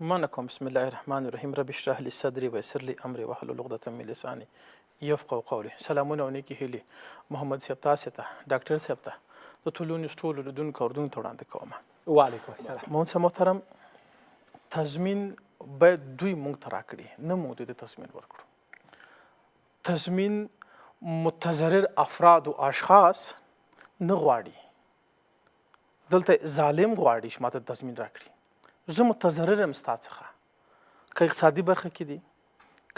منه کوم. بسم الله الرحمن الرحیم. رب اشرح لي صدري ويسر لي امري واحلل عقدة من لساني يفقهوا قولي. سلامونه او نیکې هیلې محمد صاحب تاسې ته، ډاکټر صاحب ته، د طلوع نیوز ټولو لیدونکو او اورېدونکو ته وړاندې کوم. وعلیکم السلام. محمد صاحب محترم، تضمین باید دوی مونږ ته راکړي، نه مونږ دوی ته تضمین ورکړو. تضمین متضرر افراد او اشخاص نه غواړي. دلته ظالم غواړي چې ماته تضمین راکړي. زه متضرر یم ستا څخه، که اقتصادي برخه کې دي،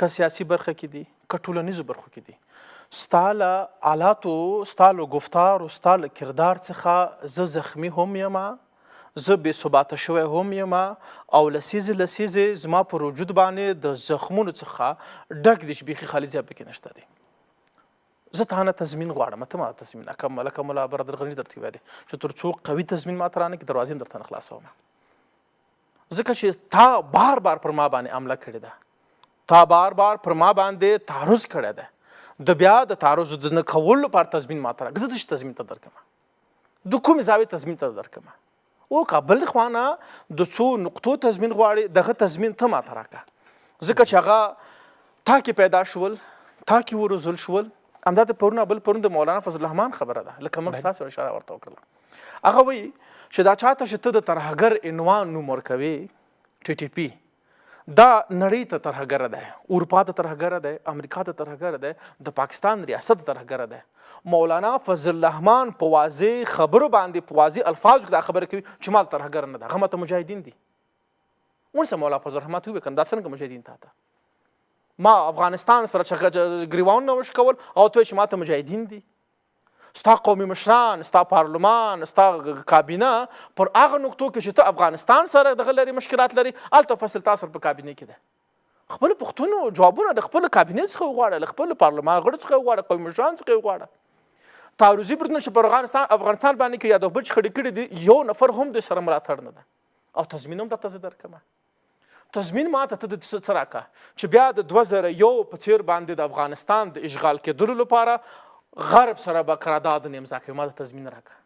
که سیاسي برخه کې دي، که ټولنیزو برخو کې دي. ستا له آلاتو، ستا له ګفتارو، ستا له کردار څخه زه زخمی هم یم، زه بې ثباته شوی هم یم او لسیزې لسیزې زما پر وجود باندې د زخمونو څخه ډک دي چې بیخي خالي ځای پکې نشته دی. زه تا نه تضمین غواړم، ته ما تضمین راکړه. لکه ملا برادر غني درته ویلي چې تر څو قوي تضمین ماته رانه کړي دروازې هم درته نه خلاصوم، ځکه چې تا بار بار پر ما باندې عمله کړې ده، تا بار بار پر ما باندې تعرض کړی ده، د بیا د تعرض د نه کولو لپاره تضمین ماته راکړه. زه د څه تضمین ته درکړم؟ د کومې زاویې تضمین ته درکړم؟ او که بل خوا نه د څو نقطو تضمین غواړي، دغه تضمین ته ماته راکړه، ځکه چې هغه تا کې پیدا شول، تا کې وروزل شول. همدا د پرون بل پرون د مولانا فضل الرحمن خبره ده، لکه موږ تاسو اشاره ورته وکړله. هغه وایي چې دا چاته چې ته د ترهګر عنوان نوم ورکوې، ټي ټي پي، دا نړۍ ته ترهګره ده، اروپا ته ترهګره ده، امریکا ته ترهګره ده، د پاکستان ریاست ته ترهګره ده. مولانا فضل الرحمن په واضح خبرو باندې، په واضح الفاظو کې دا خبره کوي چې ما ترهګر نه ده، هغه ماته مجاهدین دي. ونیسه مولا فضل الرحمن ته ووایه که دا څنګه مجاهدین تا ته؟ ما افغانستان سره چې ګریوانونه وشکول او ته چې ماته مجاهدین دي. ستا قومي مشران، ستا پارلمان، ستا کابینه پر هغه نقطو کې چې ته افغانستان سره دغه لري مشکلات لري، هلته فصل تا سره په کابینه کې ده. خپل پوښتنو جوابونه د خپل کابینې څخه وغواړه، له خپل پارلمان غړو څخه وغواړه، قومي مشران څخه وغواړه. تعرضي بریدونه چې پر افغانستان باندې کې یا د بل شخړې کړي دي، یو نفر هم دوی سره ملاتړ نه ده. او تضمین هم درته زه درکړم. تضمین ماته ته د څه راکړه چې بیا د 2001 په څیر باندې د افغانستان د اشغال کېدلو لپاره غرب سره به قرارداد نه امضا کوي، ماته تضمین راکړه.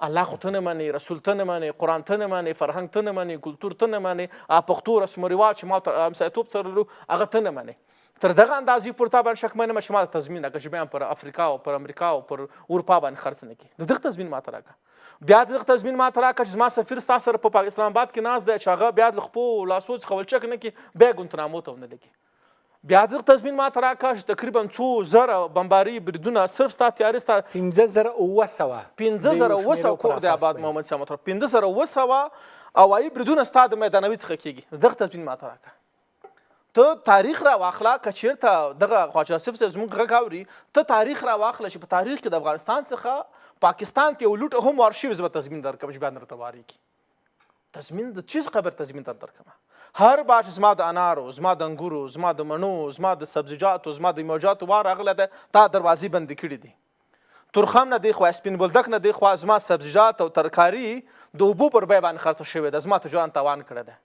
الله خو ته نه منې، رسول ته نه منې، قرآن ته نه منې، فرهنګ ته نه منې، کلتور ته نه منې، پښتو رسم و رواج چې ما ته همسایتوب سره لرو هغه ته نه منې. تر دغه اندازې پورې تا باندې شکمن یم چې ماته تضمین راکړه چې بیا هم پر افریقا او پر امریکا او پر اروپا باندې خرڅ نه کړي. د دغه تضمین ماته راکړه. بیا د دغه تضمین ماته راکړه چې زما سفیر ستا سره په اسلام آباد کې ناست دی چې هغه بیا له خپو لاسو څخه ولچک نه کړي، بیا ګونتنامو ته ونه لګي. بیا دغه تضمین ماته راکړه چې تقریبا څو زره بمباري بریدونه صرف ستا تیاري ستا 5700، 5700 کور دی آباد محمد صاحب محترم، 5700 هوایي بریدونه ستا د میدانوي څخه کېږي. دغه تضمین ماته راکړه. ته تاریخ را واخله، که چېرته دغه خواجه آصف صاحب زموږ غږ اوري، ته تاریخ را واخله چې په تاریخ کې د افغانستان څخه پاکستان ته یو لوټه هم وار شوې، زه به تضمین درکړم چې بیا نه درته وارېږي. تضمین د چیز قبر تضمین در درکړم. هر بار چې زما د انارو، زما د انګورو، زما د مڼو، زما د سبزیجاتو، زما د میوجاتو وار راغلی دی، تا دروازې بندې کړې دي. تورخم نه دی خوا، سپین بولدک نه دی خوا، زما سبزیجات او ترکاري د اوبو پر بیه باندې خرڅه شوې ده، زما تجاران تاوان کړی دی.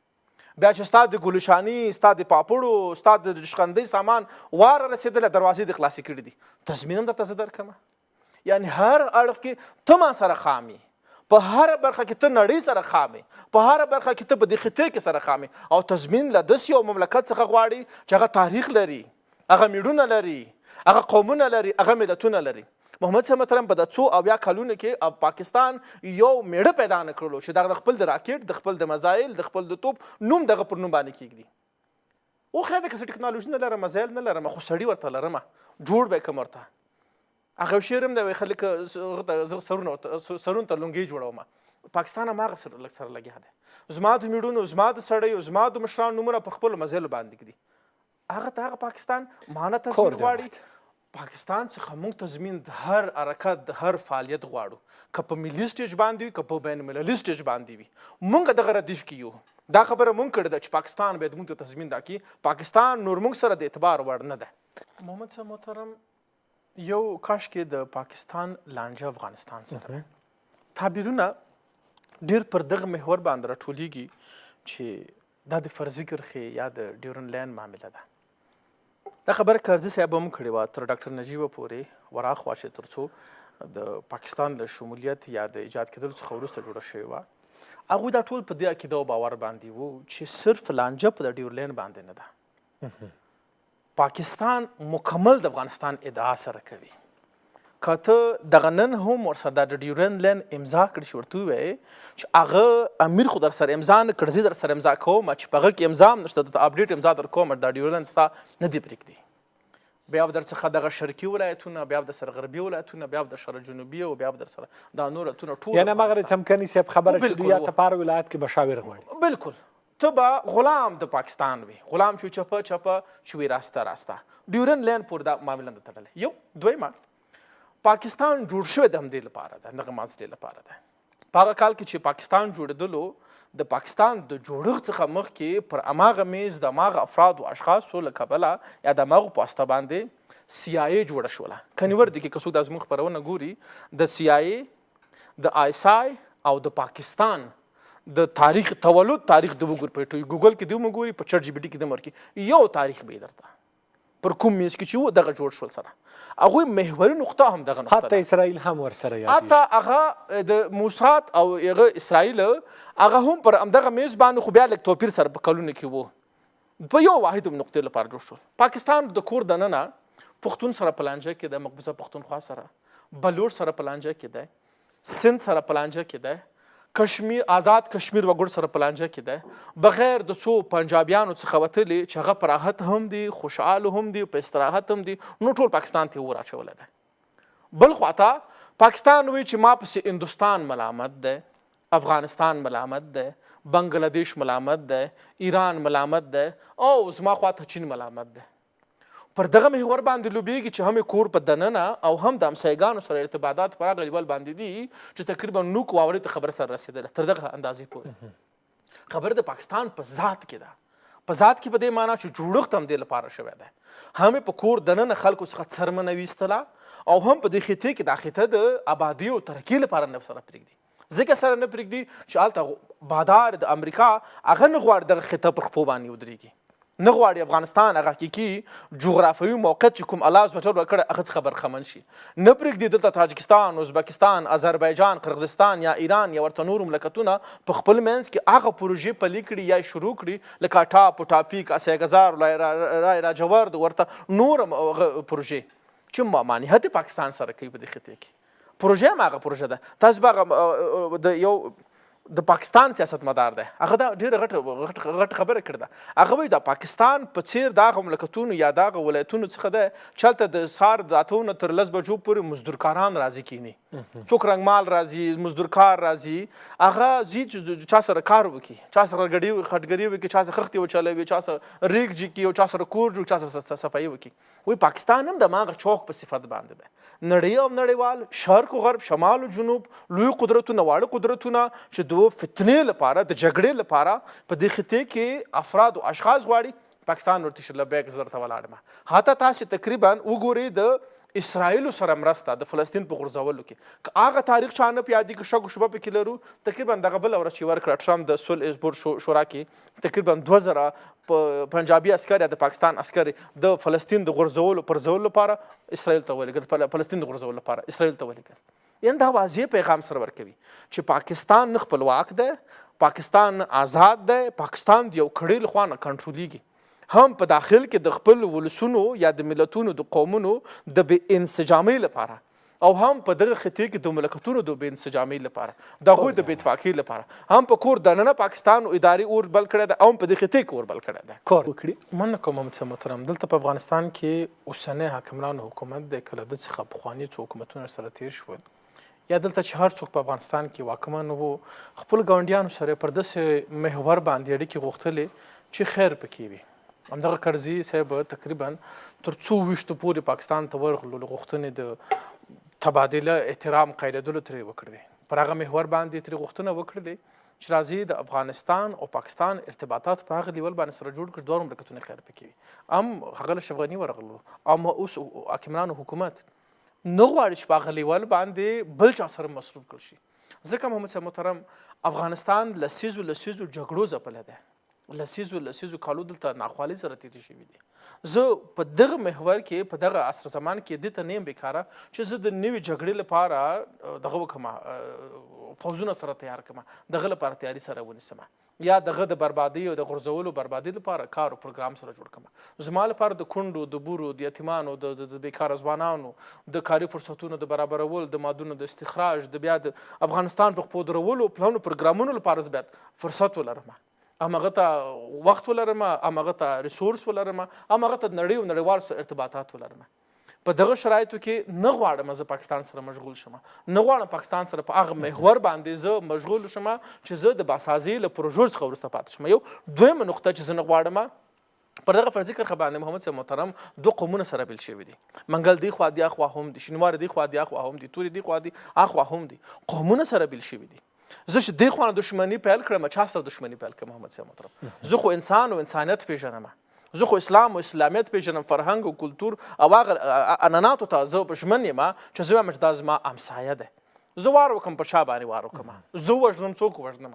بیا چې ستا د ګلشاني، ستا د پاپړو، ستا د ریشخندۍ سامان واره رسېدلی، دروازې دې خلاصې کړې دي، تضمین هم درته زه درکړم. یعنی هر اړخ کې ته ما سره خام یې، په هر برخه کې ته نړۍ سره خام یې، په هر برخه کې ته په دې خطې کې سره خام یې. او تضمین له داسې یو مملکت څخه غواړي چې هغه تاریخ لري، هغه میړونه لري، هغه قومونه لري، هغه ملتونه لري. محمد صاحب محترم په د څو اویا کلونو کې پاکستان یو میړه پیدا نه کړلو چې دغه د خپل د راکټ، د خپل د مزایل، د خپل د توپ نوم دغه پر نوم باندې کېږدي. او خیر ده که زه ټکنالوژي نه لرم، مزایل نه لرم، خو سړي ورته لرم، جوړ به یې کړم ورته. هغه یو شعر هم دی، وایي خلک زه سرونو ته لونګۍ جوړوم. پاکستان هم هغه سره لږ سره لګیا دی. زما د میړونو، زما د سړیو، زما د مشرانو نومونه پر خپلو مزایلو باندې ږدي. هغه ته هغه پاکستان مانه تضمین غواړي. پاکستان څخه موږ تضمین د هر حرکت، د هر فعالیت غواړو، که په ملي سټیج باندې وي، که په بین المللي سټیج باندې وي. موږ دغه ردیف کې یو. دا خبره موږ کړې ده چې پاکستان باید موږ ته تضمین راکړي، پاکستان نور موږ سره د اعتبار وړ نه ده. محمد صاحب محترم، یو کاش کې د پاکستان لانجه افغانستان سره تعبیرونه ډیر پر دغه محور باندې راټولیږي چې دا د فرضي کرښې یا د ډیورن لاین معامله ده. دا خبره کرزي صاحب هم کړې وه تر ډاکټر نجیب پورې وراخوا چې تر څو د پاکستان له شمولیت یا د ایجاد کېدلو څخه وروسته جوړه شوې وه. هغوی دا ټول په دې عقیده او باور باندې وو چې صرف لانجه په ډیورلینډ باندې نه ده. پاکستان مکمل د افغانستان ادعا سره کوي. که ته دغه نن هم ورسره دا د ډیورند لین امضا کړي چې ورته ووایې چې هغه امیر خو در سره امضا نه کړ، زه در سره امضا کوم چې په هغه کې امضا هم نشته، درته اپډیټ امضا در کوم، دا ډیورند ستا نه دی پرېږدي. بیا به درڅخه دغه شرقي ولایتونه، بیا به درسره غربي ولایتونه، بیا به درسره جنوبي او بیا به درسره دا نور ولایتونه ټول. یعنی هماغه د څمکني صاحب خبره چې دوی یا تپار ولایت کې مشاور غواړي. بالکل، ته به غلام د پاکستان وي، غلام چې چپه چپه چې وي راسته راسته. ډیورن لین پورې دا معامله نه تړلې. یو دویمه، پاکستان جوړ شوی د همدې لپاره ده، دغه معضلې لپاره ده. په هغه کال کې چې پاکستان جوړېدلو، د پاکستان د جوړښت څخه مخکې پر هماغه میز د هماغه افرادو اشخاصو له کبله یا د هماغو په واسطه باندې سي آی ای جوړه شوله. کنیور دي کې که څوک دا زموږ خپرونه ګوري، د سي آی ای، د آی اس آی او د پاکستان د تاریخ تولد تاریخ د وګوري، په ګوګل کې دی وګوري، په چټ جي پي ټي کې دی ورکړي، یو تاریخ به یې درته پر کوم میز کې چې وو دغه جوړ شول سره. هغوی محوري نقطه هم دغه نقطه. حتی اسرائیل هم ورسره یادېږي. حتی هغه د موساد او هغه اسرائیل هغه هم پر همدغه میز باندې، خو بیا لږ توپیر سره په کلونو کې وو، په یو واحد نقطې لپاره جوړ شول. پاکستان د کور دننه پښتون سره په لانجه کې دی، مقبوضه پښتونخوا سره، بلوچ سره په لانجه کې دی، سند سره په لانجه کې دی، کشمیر، آزاد کشمیر وګړو سره په لانجه کې دی، بغیر د څو پنجابیانو څخه وتلي چې هغه په راحت هم دي، خوشحال هم دي، په استراحت هم دي، نو ټول پاکستان ته یې اور اچولی دی. بل خواته پاکستان وایي چې ما پسې هندوستان ملامت دی، افغانستان ملامت دی، بنګلادیش ملامت دی، ایران ملامت دی او زما خواته چین ملامت دی. پر دغه محور باندې لوبیږي چې هم یې کور په دننه او هم د همسایګانو سره ارتباطات پر هغه لیول باندې دي چې تقریبا نوک واورې ته خبره سره رسېدله. تر دغه اندازې پورې خبره د پاکستان په ذات کې ده. په ذات کې په دې معنا چې جوړښت هم دې لپاره شوی دی، هم یې په کور دننه خلکو څخه څرمنه ویستله او هم په دې خطې کې دا خطه د آبادي او ترقي لپاره نه سره پرېږدي. ځکه سره نه پرېږدي چې هلته بادار د امریکا هغه نه غواړي دغه خطه پر خپو باندې ودرېږي، نه غواړي افغانستان هغه حقیقي جغرافیوي موقعیت چې کوم الله عزوجل ورکړی هغه څخه برخمن شي. نه پرېږدي دلته تاجکستان، ازبکستان، آذربایجان، قرغزستان یا ایران یا ورته نور مملکتونه په خپل منځ کې هغه پروژې پلي کړي یا شروع کړي لکه ټاپ، ټاپیک، اسیاګزار، رای راجورد ورته نور پروژې چې ممانعت پاکستان سره کوي په دې خطې کې. پروژه هم هغه پروژه ده. تاسو به هغه د یو د پاکستان سیاستمدار دی، هغه دا ډېره غټه غټه خبره کړې ده. هغه وایي د پاکستان په څیر د هغه مملکتونو یا د هغه ولایتونو څخه دی چې هلته د سهار د 8 نه تر 10 بجو پورې مزدورکاران راځي کینی، څوک رنګمال راځي، مزدورکار راځي، هغه ځي چې چا سره کار وکړي، چا سره ګډي خټګري وکړي، چا سره خښتې وچلوي، چا سره ریګ جي او چا سره کور جوړ، چا سره صفایي وکړي. وایي پاکستان هم د هماغه چوک په صفت باندې دی. نړۍ او نړیوال، شرق و غرب، شمال و جنوب، لوی قدرتونه، واړه قدرتونه چې د فتنې لپاره، د جګړې لپاره په دې خطې کې افراد او اشخاص غواړي، پاکستان ورته چې لبیک زه درته ولاړ یم. حتی تاسې تقریبا وګورئ د اسرائیلو سره مرسته د فلسطین په غورځولو کې، که هغه تاریخ چا نه په یادېږي، شک و شبه پکې لرو، تقریبا دغه بله ورځ چې ورکړه ټرمپ د سول بورډ شورا کې تقریبا 2000 پنجابي عسکر یا د پاکستان عسکر د فلسطین د غورځولو پرځولو لپاره اسرائیل ته ولېږل، فلسطین د غورځولو لپاره اسرائیل ته ولېږل. یعنی دا واضح پیغام سره ورکوي چې پاکستان نه خپلواک دی، پاکستان نه آزاد دی، پاکستان د یو کړۍ له خوا نه کنټرولېږي، هم په داخل کې د خپل ولسونو یا د ملتونو د قومونو د بې انسجامۍ لپاره او هم په دغه خطې کې د مملکتونو د بې انسجامۍ لپاره، د هغوی د بې اتفاقۍ لپاره، هم په کور دننه پاکستان ادارې اور بل کړی دی او هم په دې خطې کې اور بل کړی دی. کار وکړي. مننه کوم محمد صاحب محترم. دلته په افغانستان کې اوسنی حاکمران حکومت دی که له ده څخه پخواني څو حکومتونه سره تېر شول یا دلته چې هر څوک په افغانستان کې واکمن وو، خپل ګاونډیانو سره پر داسې محور باندې اړیکې غوښتلې چې خیر پکې وي. همدغه کرزي صاحب تقریبا تر څو ویشتو پورې پاکستان ته ورغلو، له غوښتنې د تبادله احترام قایلېدلو ترې وکړلې، پر هغه محور باندې ترې غوښتنه وکړلې چې راځي د افغانستان او پاکستان ارتباطات په هغه لیول باندې سره جوړ کړي، دواړو مملکتونو خیر پکې وي. هم هغه له اشرف غني ورغلو او هم اوس حاکمرانو حکومت نه غواړي چې په هغه لیول باندې بل چا سره مصروف کړل شي. ځکه محمد صاحب محترم، افغانستان لسیزو لسیزو جګړو ځپلی دی. لسیزو لسیزو کالو دلته ناخوالې سره تېرې شوې دي. زه په دغه محور کې، په دغه عصر زمان کې دې ته نه یم بیکاره چې زه د نوې جګړې لپاره دغه وکړم، فوځونه سره تیار کړم، دغه لپاره تیاری سره ونیسم، یا دغه د بربادۍ او د غورځولو بربادۍ لپاره کار او پروګرام سره جوړ کړم. زما لپاره د کونډو، د بورو، د یتیمانو، د بیکاره ځوانانو، د کاري فرصتونو د برابرول، د مادونو د استخراج، د بیا د افغانستان په خپو درولو پلانو پروګرامونو لپاره زه باید فرصت ولرم، همغه ته وخت ولرم، همغه ته resource ولرم، همغه ته نړۍ او نړیوال سره ارتباطات ولرم. په دغه شرایطو کې نه غواړم زه پاکستان سره مشغول شم، نه غواړم پاکستان سره په هغه محور باندې زه مشغول شم چې زه د باسازۍ له پروژو څخه وروسته پاتې شم. یو دویمه نقطه چې زه نه غواړم پر دغه فرضي کرښه باندې محمد صاحب محترم دوه قومونه سره بېل شوي دي، منګل دی خوا دی اخوا هم دي، شینواري دی خوا دی اخوا هم دي، توري دی خوا دی اخوا هم دي، قومونه سره بېل شوي دي. زه چې دې خوا نه دښمني پیل کړم، چا سره دښمني پیل کړم محمد صاحب محترم؟ زه خو انسان او انسانیت پېژنم، زه خو اسلام او اسلامیت پېژنم، فرهنګ او کلتور او هغه عنعناتو ته زه ژمن یم چې زه وایم چې دا زما همسایه ده. زه وار وکم په چا باندې وار وکم، زه وژنم څوک وژنم،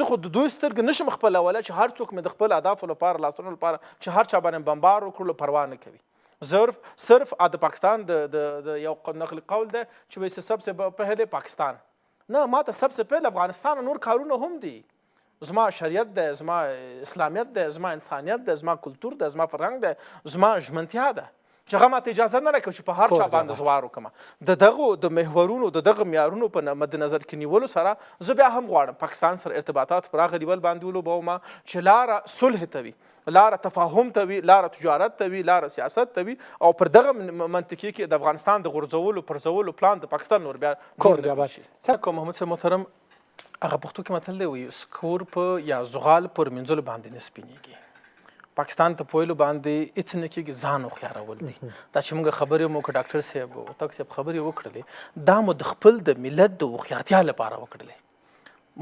زه خو د دوی سترګې نشم خپلولی چې هر څوک مې د خپل اهدافو لپاره لاسونو لپاره چې هر چا باندې بمبار وکړلو پروا نه کوي. صرف د پاکستان د یو نقل قول ده چې وایي سب سے پهلې پاکستان، نه ما ته سب سے پهلې افغانستان نور کارونه هم دي. زما شریعت ده، زما اسلامیت ده، زما انسانیت ده، زما کلتور ده، زما فرهنګ ده، زما ژمنتیا ده چې هغه ماته اجازه نه راکوي چې په هر چا باندې زوار وکړم. د دغو د محورونو د دغه معیارونو په مد نظر کې نیولو سره زه بیا هم غواړم پاکستان سره ارتباطات پر هغه لیول باندې ولوبوم چې لاره صلح ته وي، لاره تفاهم ته وي، لاره تجارت ته وي، لاره سیاست ته وي، او پر دغه منطقې کې د افغانستان د غورځولو پرځولو پلان د پاکستان نور بیا کور دی آباد. څه کوم محمد صاحب محترم، هغه پښتو کې متل دی وایي سکور په یا زغال پر مینځلو باندې نه سپینېږي. پاکستان ته په ویلو باندې هېڅ نه کېږي، ځان هوښیارول دي. دا چې موږ خبرې مو که ډاکټر صاحب اتاق صاحب خبرې وکړلې، دا مو د خپل د ملت د هوښیارتیا لپاره وکړلې.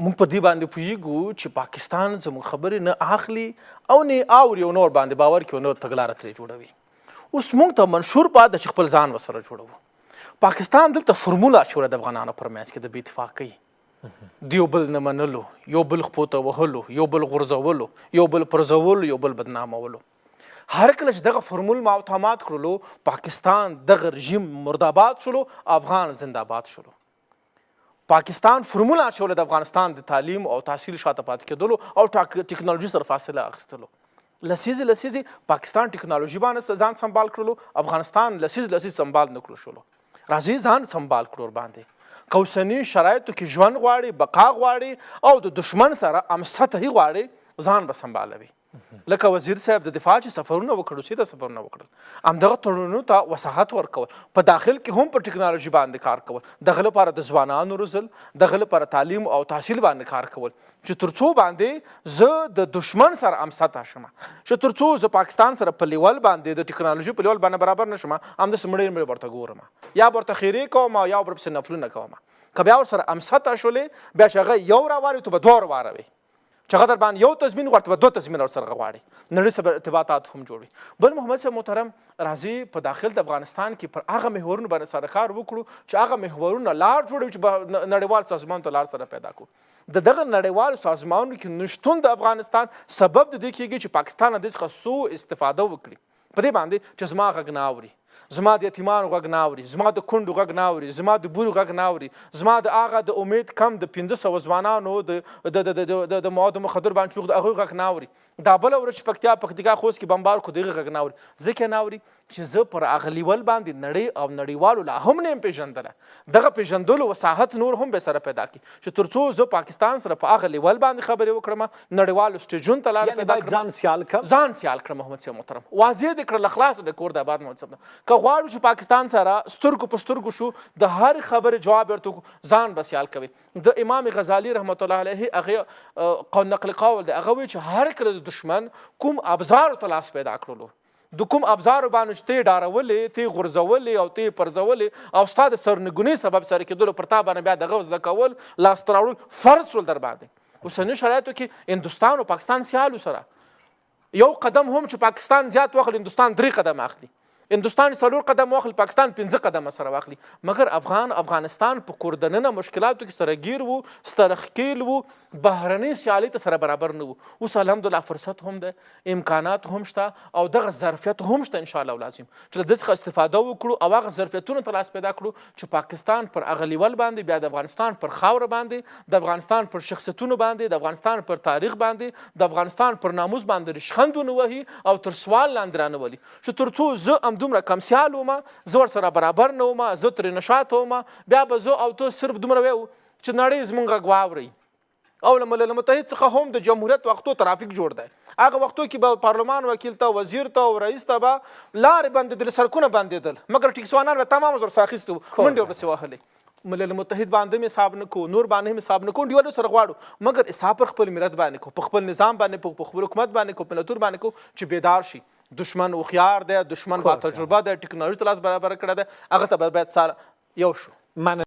موږ په دې باندې پوهېږو چې پاکستان زموږ خبرې نه اخلي او نه اوري او نور باندې باور کوي او نور تګلاره ترې جوړوي. اوس موږ ته منشور پاتې چې خپل ځان ورسره جوړوو. پاکستان دلته فرمول اچولی د افغانانو پر منځ کې د بې اتفاقۍ، د یو بل نه منلو، یو بل خپو ته وهلو، یو بل غورځولو، یو بل پرځولو، یو بل بدنامولو. هر کله چې دغه فرمول ما او تا مات کړلو، پاکستان دغه رژیم مرداباد شولو، افغان زنده‌آباد شولو. پاکستان فرمول اچولی د افغانستان د تعلیم او تحصیل شاته پاتې کېدلو او ټکنالوژي سره فاصله اخیستلو. لسیزې لسیزې پاکستان ټکنالوژي باندې ځان سمبال کړلو، افغانستان لسیزې لسیزې سمبال نه کړو شولو. راځئ ځان سمبال کړو ورباندې. که اوسني شرایطو کې ژوند غواړي، بقا غواړي او د دښمن سره همسطحي غواړي، ځان به سمبالوي. لکه وزیر صاحب د دفاع چې سفرونه وکړل، روسیې ته سفرونه وکړل، همدغه تړونونو ته وساحت ورکول، په داخل کې هم په ټکنالوژي باندې کار کول، دغه لپاره د ځوانانو روزل، دغه لپاره تعلیم او تحصیل باندې کار کول، چې تر څو باندې زه د دښمن سره همسطح شم، چې تر څو زه پاکستان سره په لیول باندې د ټکنالوژي په لیول باندې برابر نه شم، همداسې مړې مړې ورته ګورم، یا به ورته خیرې کوم یا به ورپسې نفلونه کوم. که بیا ورسره همسطح شولې، بیا چې هغه یو راواروي ته به دوه راواروې، چې هغه در باندې یو تضمین غواړي ته به دوه تضمین ورسره غواړي، نړۍ سره ارتباطات هم جوړوي. بل محمد صاحب محترم، راځي په داخل د افغانستان کې پر هغه محورونو باندې سره کار وکړو چې هغه محورونه لار جوړوي چې به نړیوال سازمان ته لار سره پیدا کړو. د دغه نړیوالو سازمانونو کې نشتون د افغانستان سبب د دې کېږي چې پاکستان له دې څخه سو استفاده وکړي، په دې باندې چې زما غږ نه اوري، زما د یتیمانو غږ نه اوري، زما د کونډو غږ نه اوري، زما د بورو غږ نه اوري، زما د هغه د امید کم د 500 ځوانانو د موادو مخدر باندې چوغ د هغوی غږ نه اوري. دا بله ورځ چې پکتیا پکتیکا خوست کې بمبار کړو د هغې غږ نه اوري. ځکه نه اوري چې زه پر هغه لیول باندې نړۍ او نړیوالو لا هم نه یم پېژندلی. دغه پېژندلو وساحت نور هم به سره پیدا کړي چې تر څو زه پاکستان سره په هغه لیول باندې خبرې وکړم، نړیوالو سټیجونو ته لاره یعنې پیدا باید کړم. ځان سیال کړم. ځان سیال کړم محمد صاحب محترم، واضح دې کړه له خلاصه د کور د آباد محمد صاحب. که غواړو چې پاکستان سره سترګو په سترګو شو، د هر خبرې جواب ورته وکړو، ځان به سیال کوي. د امام غزالي رحمت الله علیه هغه، نقل قول دی، هغه وایي چې هر کله د دښمن کوم ابزارو ته لاس پیدا کړلو، د کوم ابزارو باندې چې ته یې ډارولې، ته یې غورځولې او ته یې پرځولې او ستا د سرنګونې سبب سره کېدلو، پر تا باندې بیا دغه زده کول لاسته راوړل فرض شول در باندې. اوسنیو شرایطو کې هندوستان او پاکستان سیالو سره یو قدم هم چې پاکستان زیات واخلي، هندوستان 3 قدم اخلي. هندوستان څلور قدم واخلي، پاکستان پنځه قدمه سره واخلي، مګر افغان افغانستان په کور دننه مشکلاتو کې سره ګیر وو، سره ښکیل وو، بهرنۍ سیالۍ ته سره برابر نه وو. اوس الحمدلله فرصت هم ده، امکانات هم شته او دغه ظرفیت هم شته ان شاء الله لازم چې له دې څخه استفاده وکړو او هغه ظرفیتونو ته لاس پیدا کړو چې پاکستان پر هغه لیول باندې، بیا د افغانستان پر خاوره باندې، د افغانستان پر شخصیتونو باندې، د افغانستان پر تاریخ باندې، د افغانستان پر ناموس باندې رشخند ونه وهي او تر سوال لاندې رانه ولي چې تر څو زه همدومره کمسیال وم، زه ورسره برابر نه وم، زه ترې نه شاته وم، بیا به زه او ته صرف دومره وایو چې نړۍ زمونږ غږ واورئ. او له ملل متحد څخه هم د جمهوریت وختو ترافیک جوړ دی. هغه وختو کې به پارلمان وکیل ته، وزیر ته او رئیس ته به لارې بندېدلې، سرکونه بندېدل، مګر ټیکسوانان به تمام ورسره اخیستي وو، منډې ورپسې وهلې. ملل متحد باندې هم حساب نه کوو، نور باندې هم حساب نه کوو، ډیولو سره غواړو، مګر حساب پر خپل ملت باندې کوو، په خپل نظام باندې، په خپل حکومت باندې کوو، په ملتونو باندې کوو چې بیدار شي. دشمن هوښیار دی، دشمن با تجربه دی، ټکنالوژي ته لاس برابر کړی دی، هغه ته باید سره یو شو. مننه.